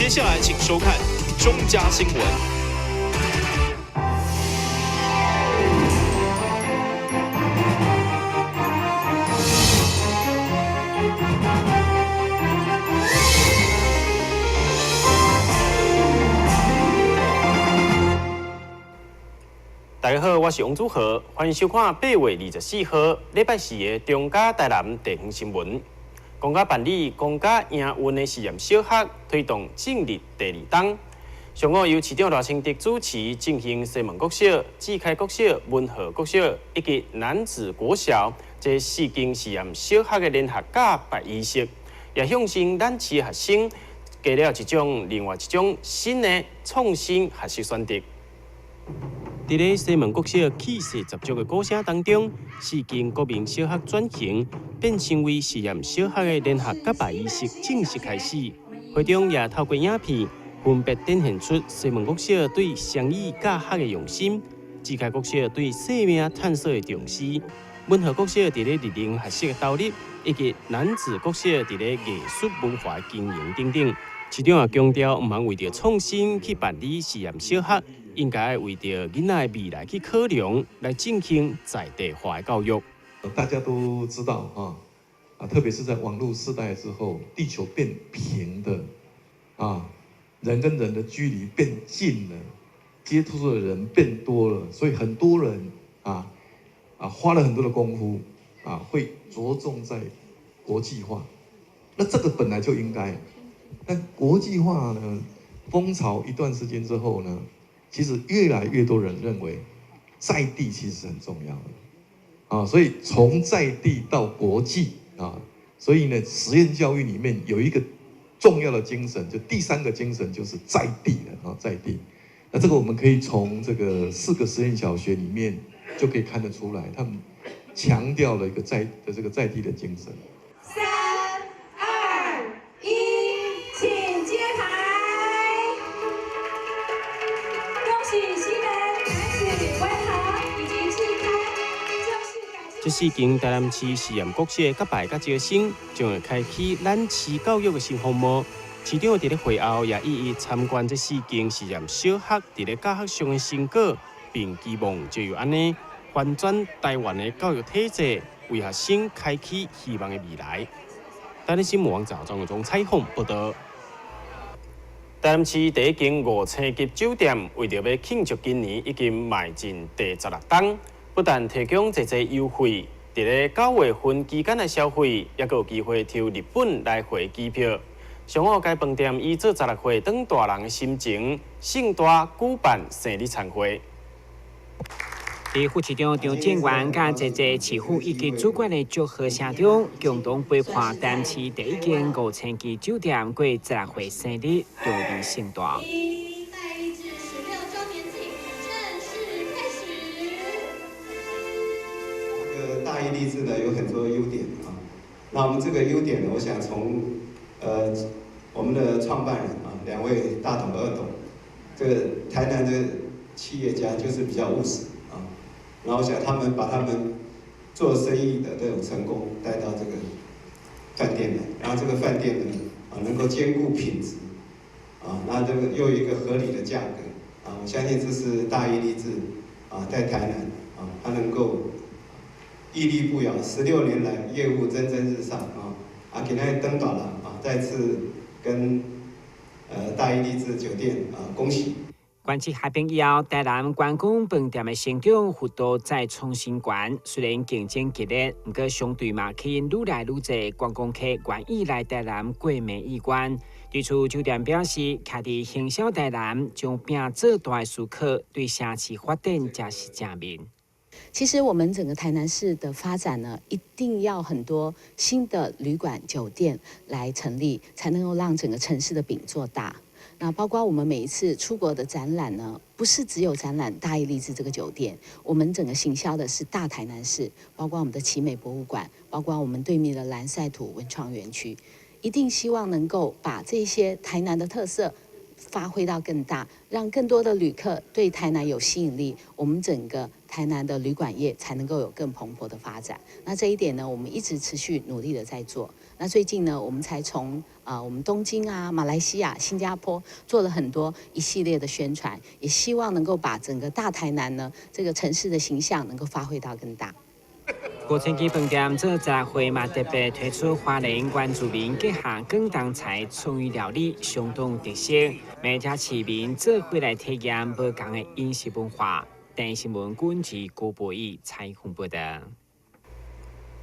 接下來請收看中嘉新聞。大家好，我是王祖豪，歡迎收看8月24號禮拜四的中嘉台南地方新聞。公家辦理公家營運的實驗小學推動進入第二冬，上午由市長賴清德主持進行西門國小、志開國小、文和國小以及楠梓國小這四間實驗小學的聯合教白儀式，也向新咱市學生加了一種另外一種新的創新學習選擇。佇咧西門國小氣勢十足的鼓聲當中，四間國民小學轉型變成為實驗小學的聯合結拜儀式正式開始。會中也透過影片分別展現出西門國小對雙語教學的用心，志開國小對生命探索的重視，文和國小佇咧日靈學習的投入，以及楠梓國小佇咧藝術文化的經營等等。市長也強調，毋通為著創新去辦理實驗小學。應該為著囡仔的未來去考量，來進行在地化的教育。大家都知道啊，啊，特別是在網絡時代之後，地球變平的，啊，人跟人的距離變近了，接觸的人變多了，所以很多人花了很多的功夫啊，會着重在國際化。那這個本來就應該，但國際化呢，風潮一段時間之後呢，其實越來越多人認為，在地其實是很重要的，啊，所以從在地到國際啊，所以呢，實驗教育裡面有一個重要的精神，就第三個精神就是在地的啊，在地。那這個我們可以從這個四個實驗小學裡面就可以看得出來，他們強調了一個在的這個在地的精神。 3、2、1，請揭牌。恭喜西門、楠梓、文和以及志開，這四間台南市實驗國小的結拜佮招生，將會開啟咱市教育的新風貌。市長佇咧會後也一一參觀這四間實驗小學佇咧教學上的成果，並期望藉由按呢翻轉台灣的教育體制，為學生開啟希望的未來。台南新聞網張張中採訪報導。台南市第一間五星級酒店，為著欲慶祝今年已經邁進第16冬，不但提供濟濟優惠，佇咧9月份期間來消費，猶閣有機會抽日本來回機票。上午該飯店以做16歲長大人的心情，盛大舉辦生日餐會。佇副市長張建元、佮濟濟市府以及主管的祝賀聲中，共同陪伴台南市第一間五星級酒店過16歲生日，場面盛大。大義勵志16週年慶正式開始。這個大義勵志呢有很多優點啊，那我們這個優點呢，我想從我們的創辦人啊，兩位大董、二董，這個台南的企業家就是比較務實啊，然後我想他們把他們做生意的這種成功帶到這個飯店來，然後這個飯店呢啊能夠兼顧品質啊，那這個又有一個合理的價格啊，我相信這是大義勵志啊在台南啊，它能夠屹立不搖，16年來業務蒸蒸日上啊，啊今天登島了啊，再次跟大義勵志酒店啊恭喜。關機合併以後，台南觀光飯店的成長幅度再創新高。雖然競爭激烈，毋過相對嘛，吸引愈來愈濟觀光客願意來台南過暝意關。對此，酒店表示，徛佇行銷台南，將餅做大的思考，對城市發展才是正面。其實我們整個台南市的發展呢，一定要很多新的旅館、酒店來成立，才能夠讓整個城市的餅做大。那包括我們每一次出國的展覽呢，不是只有展覽大義勵志這個酒店，我們整個行銷的是大台南市，包括我們的奇美博物館，包括我們對面的藍曬圖文創園區，一定希望能夠把這些台南的特色發揮到更大，讓更多的旅客對台南有吸引力，我們整個台南的旅館業才能夠有更蓬勃的發展。那這一點呢，我們一直持續努力的在做。那最近呢，我們才從我們東京啊、馬來西亞、新加坡做了很多一系列的宣傳，也希望能夠把整個大台南呢這個城市的形象能夠發揮到更大。五千基飯店做雜會嘛，特別推出花蓮原住民結合廣東菜創意料理，相當特色。每家市民做伙來體驗無仝的飲食文化。電視新聞軍事郭博義採訪報道。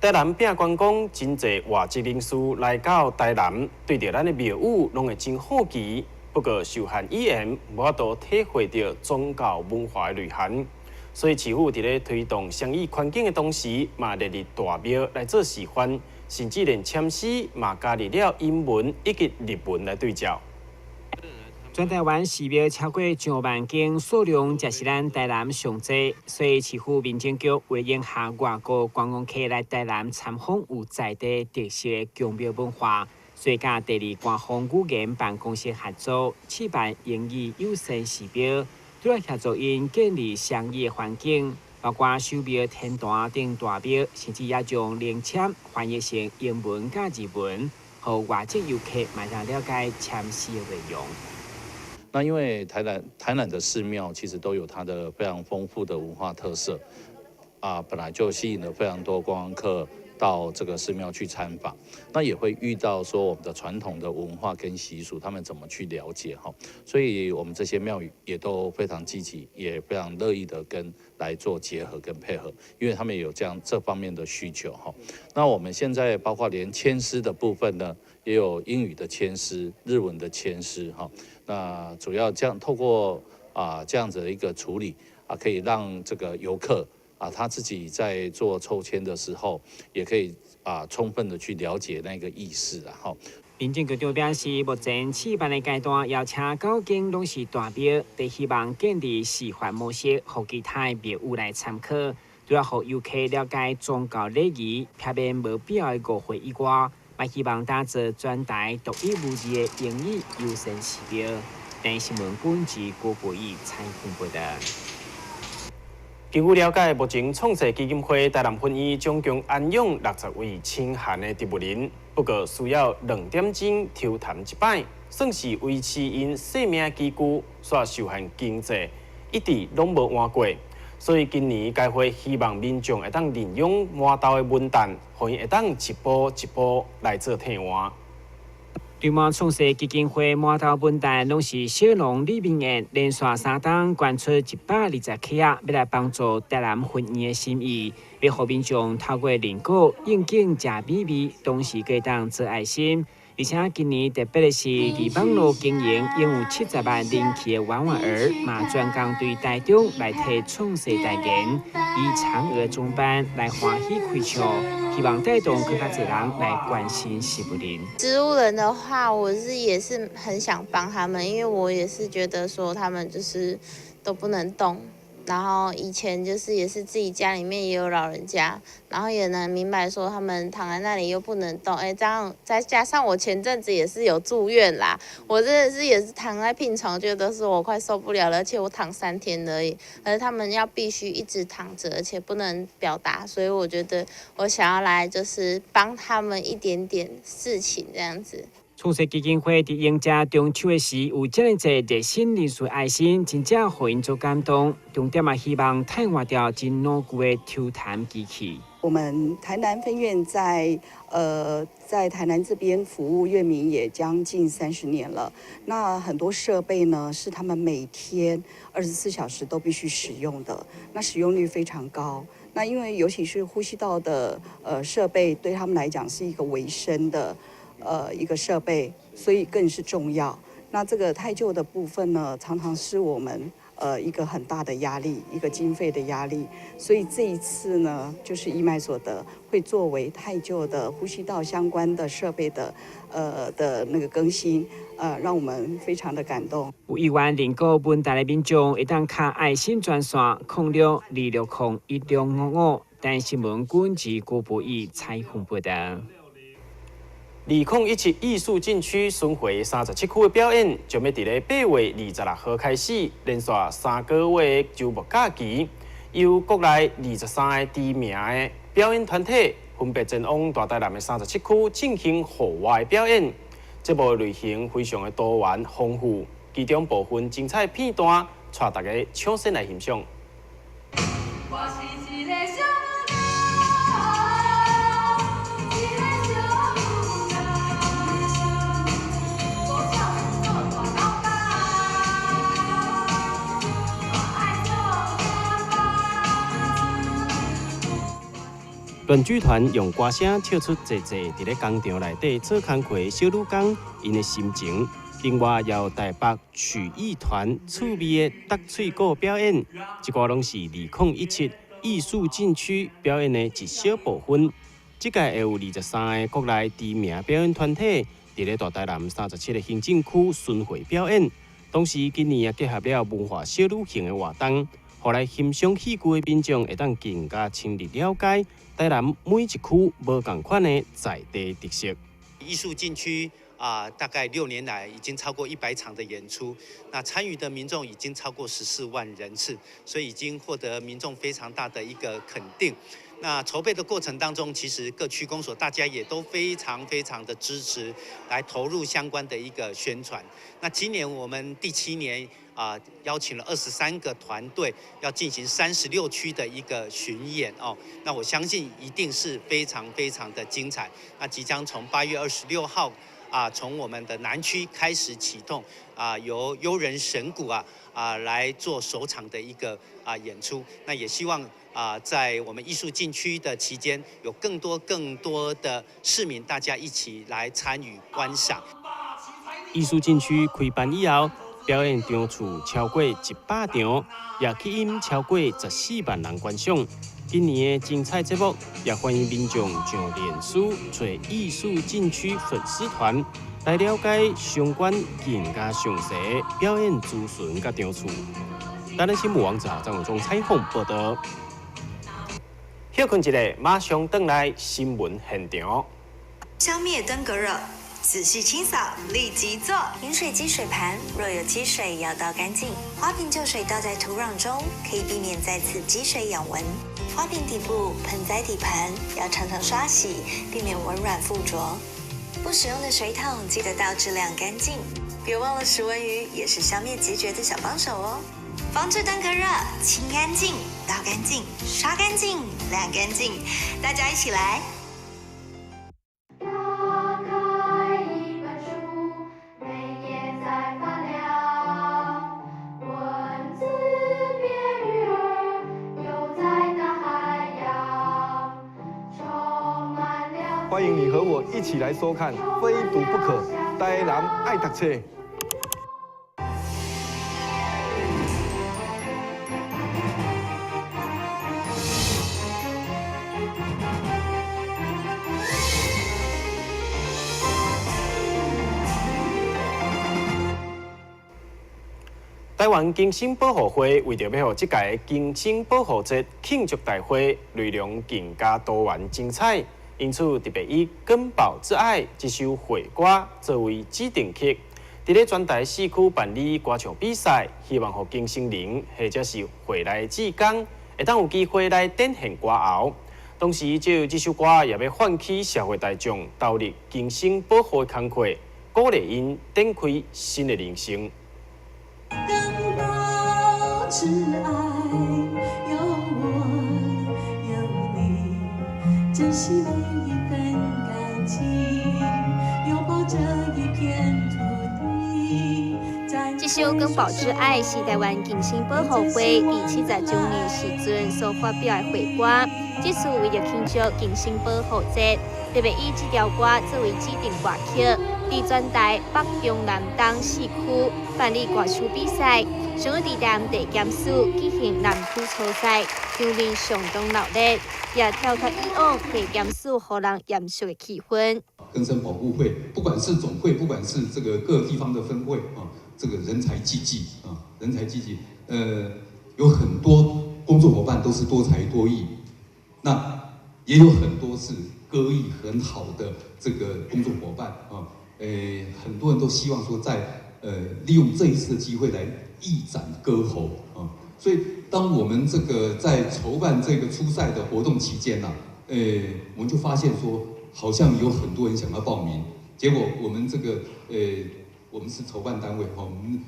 台南拚觀光，真濟外籍人士來到台南，對著咱的廟宇攏會真好奇。不過受限語言，無法度體會著宗教文化的內涵。所以市府佇咧推動雙語環境的同時，嘛列入大廟來做示範，甚至連籤詩嘛加入了英文以及日文來對照。全台灣寺廟超過上萬間，數量才是咱台南上濟，所以市府民政局為了迎合外國觀光客來台南參訪有在地特色的宮廟文化，所以佮第二官方語言辦公室合作，試辦英語友善寺標。除了協助𪜶建立雙語的環境，包括守廟天壇等大廟，甚至也將靈籤翻譯成英文佮日文，予外籍遊客嘛會當了解籤詩的內容。那因為台南的寺廟其實都有它的非常豐富的文化特色，啊，本來就吸引了非常多觀光客到這個寺廟去參訪，那也會遇到說我們的傳統的文化跟習俗，他們怎麼去了解哈？所以我們這些廟宇也都非常積極，也非常樂意的跟來做結合跟配合，因為他們也有這樣這方面的需求哈。那我們現在包括連籤詩的部分呢，也有英語的籤詩、日文的籤詩哈。那主要這樣透過啊這樣子的一個處理啊，可以讓這個遊客啊，他自己在做抽籤的時候，也可以啊充分的去了解那個意思啊。哈。民政局長表示，目前試辦的階段，邀請九間攏是大廟，佇希望建立示範模式，予其他的廟宇來參考，除了予遊客了解宗教禮儀，避免無必要的誤會以外，嘛希望打造全台獨一無二的英語友善寺標。電視新聞本節郭博義採訪報道。根據了解，目前創世基金會台南分院總共安養60位清寒的植物人，不過需要2點鐘抽痰一擺，算是維持𪜶生命起居，煞受限經濟，一直攏無換過。所以今年該會希望民眾會當認養饃頭的文旦，予𪜶會當一步一步來做替換。對滿創世基金會饃頭文旦攏是小農李明燕連續3冬捐出120克仔，欲來幫助台南分院的心意，欲予民眾透過認股應景食美味，同時閣會當做愛心。而且今年特別的是，佇網路經營擁有70萬人氣的婉婉兒，嘛專工對台中來替創世代言，以嫦娥裝扮來歡喜開唱，希望帶動閣較濟人來關心植物人。植物人的話，我是也是很想幫他們，因為我也是覺得說他們就是都不能動。然後以前就是也是自己家裡面也有老人家，然後也能明白說他們躺在那裡又不能動，哎，這樣再加上我前陣子也是有住院啦，我真的是也是躺在病床，覺得說我快受不了了，而且我躺3天而已，而他們要必須一直躺着，而且不能表達，所以我覺得我想要來就是幫他們一點點事情這樣子。創世基金會佇迎接中秋的時，有遮爾濟熱心人士愛心，真正予𪜶足感動。重點嘛，希望替換掉真老舊的抽痰機器。我們台南分院在台南這邊服務院民也將近30年了。那很多設備呢，是他們每天24小時都必須使用的，那使用率非常高。那因為尤其是呼吸道的設備，對他們來講是一個維生的一個設備，所以更是重要。那這個太舊的部分呢，常常是我們一個很大的壓力，一個經費的壓力。所以這一次呢，就是義賣所得會作為太舊的呼吸道相關的設備的那個更新，讓我們非常的感動。有意願認購文旦的民眾，會當敲愛心專線06-2660-1655。台視新聞軍事郭博義採訪報道。2017藝術禁區巡迴37區的表演，將欲佇咧8月26號開始，連續3個月的週末假期，由國內23个知名的表演團體，分別前往大台南的37區進行戶外表演。節目類型非常的多元豐富，其中部分精彩片段，帶大家搶先來欣賞。亂劇團用歌聲唱出濟濟佇咧工場內底做工課小女工𪜶的心情。另外，由台北曲藝團趣味的搭喙鼓表演，這寡攏是2017藝術禁區表演的一小部分。這屆會有23个國內知名表演團體佇咧大台南37个行政區巡迴表演。同時，今年也結合了文化小旅行的活動，予來欣賞戲劇的民眾會當更加深入了解台南每一區無仝款的在地特色。藝術禁區啊，大概6年來已經超過100場的演出，那參與的民眾已經超過14萬人次，所以已經獲得民眾非常大的一個肯定。那籌備的過程當中，其實各區公所大家也都非常非常的支持，來投入相關的一個宣傳。那今年我們第七年啊，邀請了23個團隊，要進行36區的一個巡演哦。那我相信一定是非常非常的精彩。那即將從8月26號啊，從我們的南區開始啟動啊，由優人神鼓啊來做首場的一個演出。那也希望在我們藝術禁區的期間，有更多更多的市民大家一起來參與觀賞。藝術禁區開辦以後，表演場次超過100場，也吸引超過14萬人觀賞。今年的精彩節目，也歡迎民眾上臉書揣藝術禁區粉絲團來了解相關更加詳細的表演資訊佮場次。台南新聞網站張永忠採訪報道。歇睏一下，馬上轉來新聞現場。消滅登革熱，仔細清掃，立即做。飲水機水盤若有積水，要倒乾淨。花瓶舊水倒在土壤中，可以避免再次積水養蚊。花瓶底部、盆栽底盤要常常刷洗，避免蚊卵附着。不使用的水桶記得倒置晾乾淨。別忘了食蚊魚也是消滅孑孓的小幫手哦。防治登革熱，清乾淨，倒乾淨，刷乾淨，晾乾淨，大家一起來。打開一本書，每頁在發亮，文字變魚兒，游在大海洋，充滿了。歡迎你和我一起來收看《非讀不可》，台南愛讀冊。台灣鯨生保護會為著欲予這屆鯨生保護節慶祝大會內容更加多元精彩，因此特別以《根寶之愛》這首會歌作為指定曲，佇咧全台四區辦理歌唱比賽，希望予鯨生人或者是會內志工會當有機會來展現歌喉。同時，藉由這首歌也欲喚起社會大眾投入鯨生保護的工課，鼓勵𪜶展開新的人生。根寶之愛，有我有你，珍惜每一份感情，擁抱這一片土地。這首《根寶之愛》是台灣鯨生保護會佇70週年時陣所發表的會歌。這次為著慶祝鯨生保護節，特別以這條歌作為指定歌曲，佇全台北中南東四區辦理歌手比賽，上佇台南地檢署舉行南區初賽，場面相當鬧熱，也跳脫以往地檢署予人嚴肅的氣氛。更生保護會，不管是總會，不管是這個各地方的分會啊，這個人才濟濟啊，人才濟濟，有很多工作夥伴都是多才多藝，那也有很多是歌藝很好的這個工作夥伴啊，很多人都希望說在利用這一次的機會來一展歌喉啊。所以當我們這個在籌辦這個初賽的活動期間呢，我們就發現說，好像有很多人想要報名，結果我們這個我們是籌辦單位，我們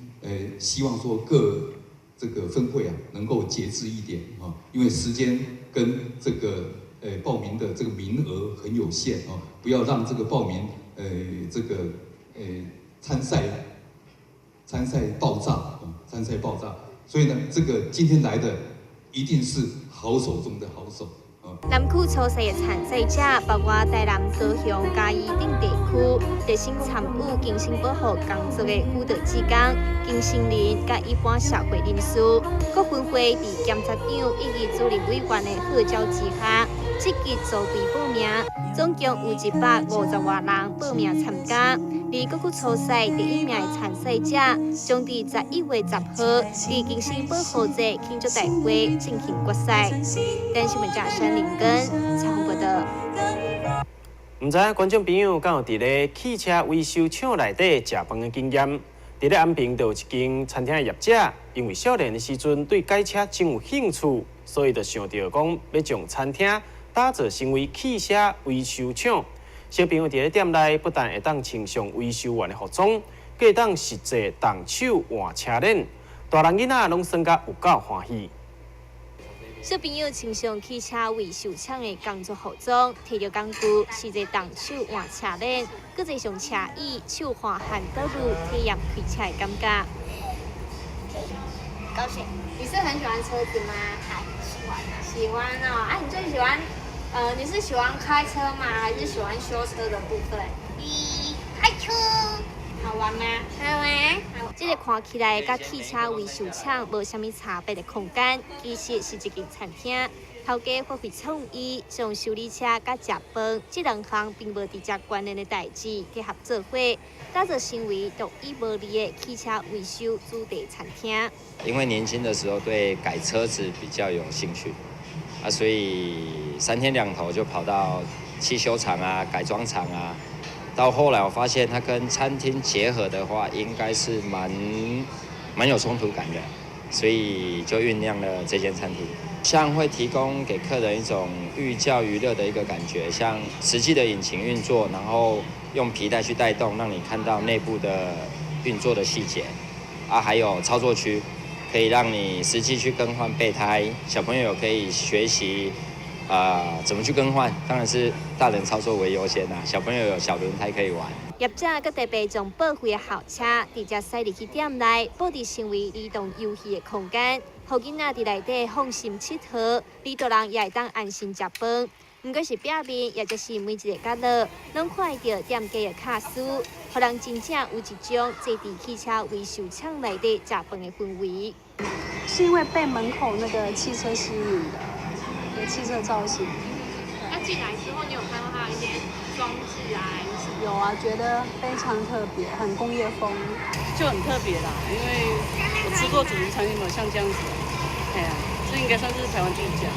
希望說各這個分會啊能夠節制一點啊，因為時間跟這個報名的這個名額很有限啊，不要讓這個報名這個參賽爆炸啊，參賽爆炸。所以呢，這個今天來的一定是好手中的好手。南區初賽的參賽者包括台南、高雄、嘉義等地區，熱心參與更生保護工作的輔導志工、更生人佮一般社會人士。各分會佇檢察長以及主任委員的號召之下，積極組隊報名，總共有150外人報名參加。而各區初賽第一名的參賽者，將佇11月10號佇更生保護節慶祝大會進行決賽。電視記者山林根採訪報道。毋知影觀眾朋友敢有佇咧汽車維修廠內底食飯的經驗？佇咧安平就有一間餐廳的業者，因為少年的時陣對改車真有興趣，所以就想著講欲將餐廳打造成為汽車維修廠。小朋友佇咧店內不但會當穿上維修員的服裝，閣會當實際動手換車鏈，大人囡仔攏耍甲有夠歡喜。小朋友穿上汽車維修廠的工作服裝，提著工具，實際動手換車鏈，閣坐上車椅，手換漢道路，體驗開車的感覺。高興。你是很喜歡車子嗎？喜歡。喜歡哦。啊，你最喜歡？你是喜歡開車嗎？還是喜歡修車的部分？咦，開車。好玩嗎？好玩。這个看起來佮汽車維修廠無啥物差別的空間，其實是一間餐廳。頭家發揮創意，將修理車佮食飯這兩項並無直接關聯的代誌結合做伙，打造成為獨一無二的汽車維修主題餐廳。因為年輕的時候對改車子比較有興趣，啊，所以三天兩頭就跑到汽修廠啊、改裝廠啊。到後來我發現它跟餐廳結合的話，應該是蠻有衝突感的，所以就醞釀了這間餐廳。像會提供給客人一種寓教於樂的一個感覺，像實際的引擎運作，然後用皮帶去帶動，讓你看到內部的運作的細節。啊，還有操作區，可以讓你實際去更換備胎，小朋友可以學習怎麼去更換，當然是大人操作為優先啦，小朋友有小輪胎可以玩。業者閣特別將報廢的校車直接駛入去店內，布置成為兒童遊戲的空間，予囡仔佇內底放心𨑨迌，而大人也會當安心食飯。毋管是壁面，抑或是每一个角落，攏看會著店家的巧思，予人真正有一種坐佇汽車維修廠內底食飯的氛圍。是因為被門口那個汽車吸引的。汽車造型。那進來之後，你有看到它的一些裝置啊？有啊，覺得非常特別，很工業風，就很特別啦。因為我吃過主題餐廳沒有像這樣子，哎呀，這應該算是台灣第一家。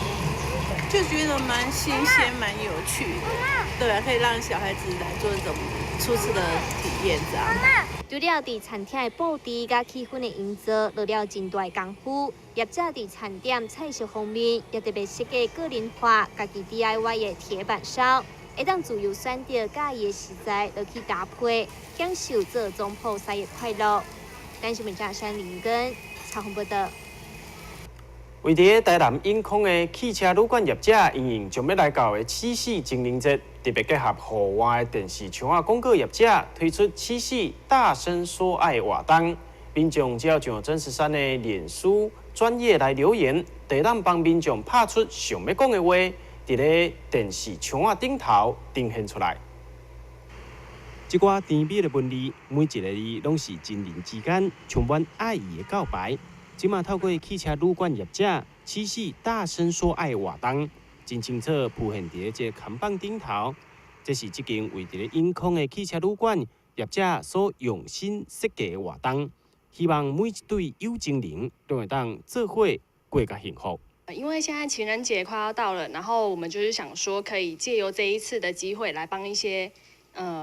就覺得蠻新鮮、蠻有趣的，對啊，可以讓小孩子來做這種初次的體驗，這樣。除了佇餐廳的布置佮氣氛的營造落了真大的功夫，業者佇餐點菜色方面也特別設計個人化、家己 DIY 的鐵板燒，會當自由選擇佮意的食材落去搭配，享受做總鋪師的快樂。電視記者山林根採訪報道。位佇台南永康的汽車旅館業者，因應將欲來到的七夕情人節，特別結合戶外電視牆仔廣告業者，推出七夕大聲說愛活動。民眾只要上真實山的臉書專頁來留言，就會當幫民眾拍出想欲講的話，佇咧電視牆仔頂頭呈現出來。這寡甜美的文字，每一個字攏是情人之間充滿愛意的告白。這馬透過汽車旅館業者七夕大聲說愛活動，真清楚浮現佇咧這个看板頂頭。這是這間位佇咧永康的汽車旅館業者所用心設計的活動，希望每一對有情人攏會當做伙過較幸福。因為現在情人節快要到了，然後我們就是想說，可以借由這一次的機會來幫一些，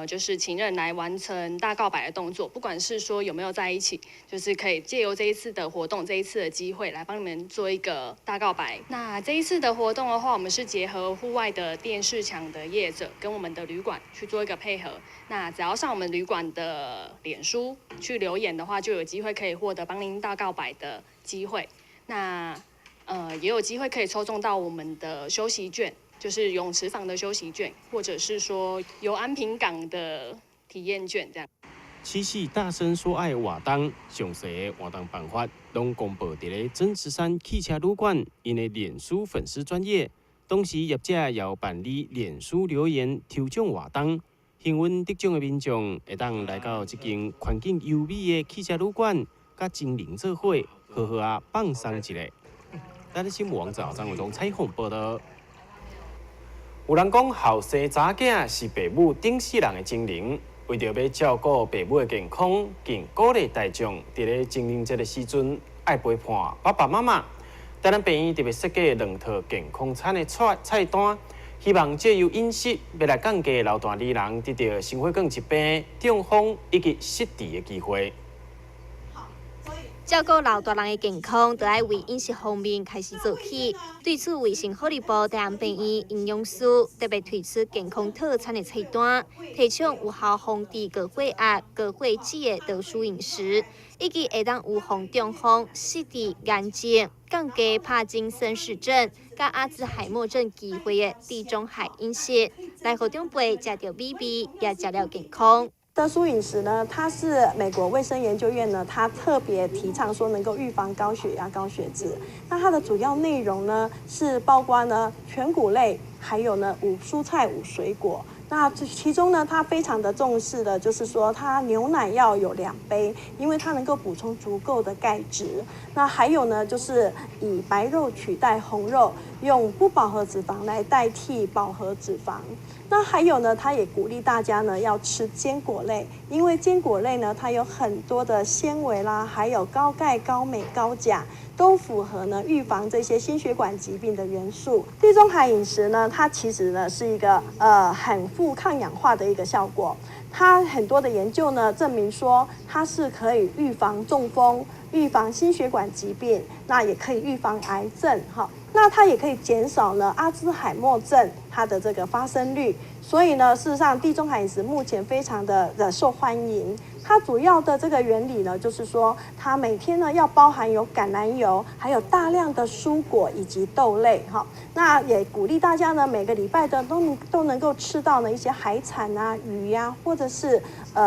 就是情人來完成大告白的動作，不管是說有沒有在一起，就是可以借由這一次的活動，這一次的機會來幫你們做一個大告白。那這一次的活動的話，我們是結合戶外的電視牆的業者跟我們的旅館去做一個配合。那只要上我們旅館的臉書去留言的話，就有機會可以獲得幫您大告白的機會。那也有機會可以抽中到我們的休息券，就是泳池房的休息券，或者是說遊安平港的體驗券，這樣。七夕大聲說愛活動，詳細的活動辦法攏公布佇咧真石山汽車旅館𪜶的臉書粉絲專頁，同時業者也有辦理臉書留言抽獎活動，幸運得獎的民眾會當來到這間環境優美的汽車旅館，佮情人做伙，好好仔放鬆一下。咱的新聞網站張偉忠採訪報道。有人講後生查某囝是爸母頂世人的情人，為著欲照顧爸母的健康，更鼓勵大眾佇咧情人節的時陣愛陪伴爸爸媽媽。台南病院特別設計兩套健康餐的菜單，希望藉由飲食，欲來降低老大年人得著心血管疾病、中風以及失智的機會。照顧老大人的健康，就愛為飲食方面開始做起。對此，衛生福利部台南病院營養師特別推出健康套餐的菜單，提倡有效防治高血壓、高血脂的特殊飲食，以及會當預防中風、失智、癌症、降低帕金森氏症、佮阿茲海默症機會的地中海飲食，來予長輩食著美味，也食了健康。得舒飲食呢，它是美國衛生研究院呢，它特別提倡說能夠預防高血壓、高血脂。那它的主要內容呢，是包括呢全穀類，還有呢五蔬菜、五水果。那這其中呢，它非常的重視的，就是說它牛奶要有2杯，因為它能夠補充足夠的鈣質。那還有呢，就是以白肉取代紅肉，用不飽和脂肪來代替飽和脂肪。那還有呢，他也鼓勵大家呢要吃堅果類，因為堅果類呢，它有很多的纖維啦，還有高鈣、高鎂、高鉀，都符合呢預防這些心血管疾病的元素。地中海飲食呢，它其實呢是一個很富抗氧化的一個效果。它很多的研究呢證明說，它是可以預防中風、預防心血管疾病，那也可以預防癌症哈。那它也可以減少呢阿茲海默症它的這個發生率，所以呢，事實上地中海飲食目前非常的受歡迎。它主要的這個原理呢，就是說它每天呢要包含有橄欖油，還有大量的蔬果以及豆類哈。那也鼓勵大家呢每個禮拜的都能夠吃到呢一些海產啊、魚呀、啊，或者是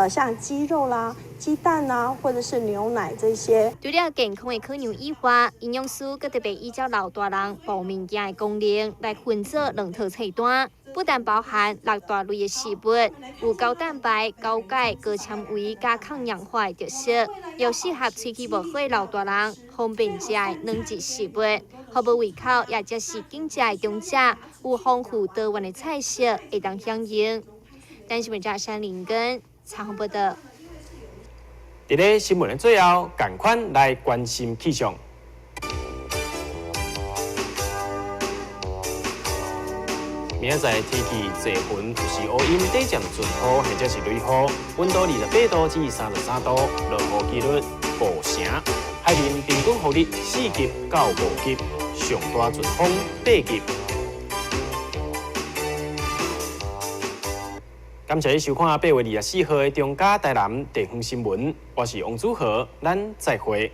像雞肉啦、雞蛋啊，或者是牛奶這些。除了健康的考量以外，營養師閣特別依照老大人補物件的功能來分做兩套菜單，不但包含6大類的食物，有高蛋白、高鈣、高纖維佮抗氧化的特色，又適合喙齒無好的老大人方便食的軟質食物，予無胃口也則是緊食的長者，有豐富多元的菜色會當享用。台視記者山林根采訪報道。佇咧新聞的最後，仝款來關心氣象。明仔載天氣濟雲，有時烏陰，短暫陣雨或者是雷雨，溫度28度至33度，落雨幾率5成。海面平均風力4級到5級，上大陣風8級。感謝你收看8月24號的中嘉台南地方新聞，我是王祖豪，咱再會。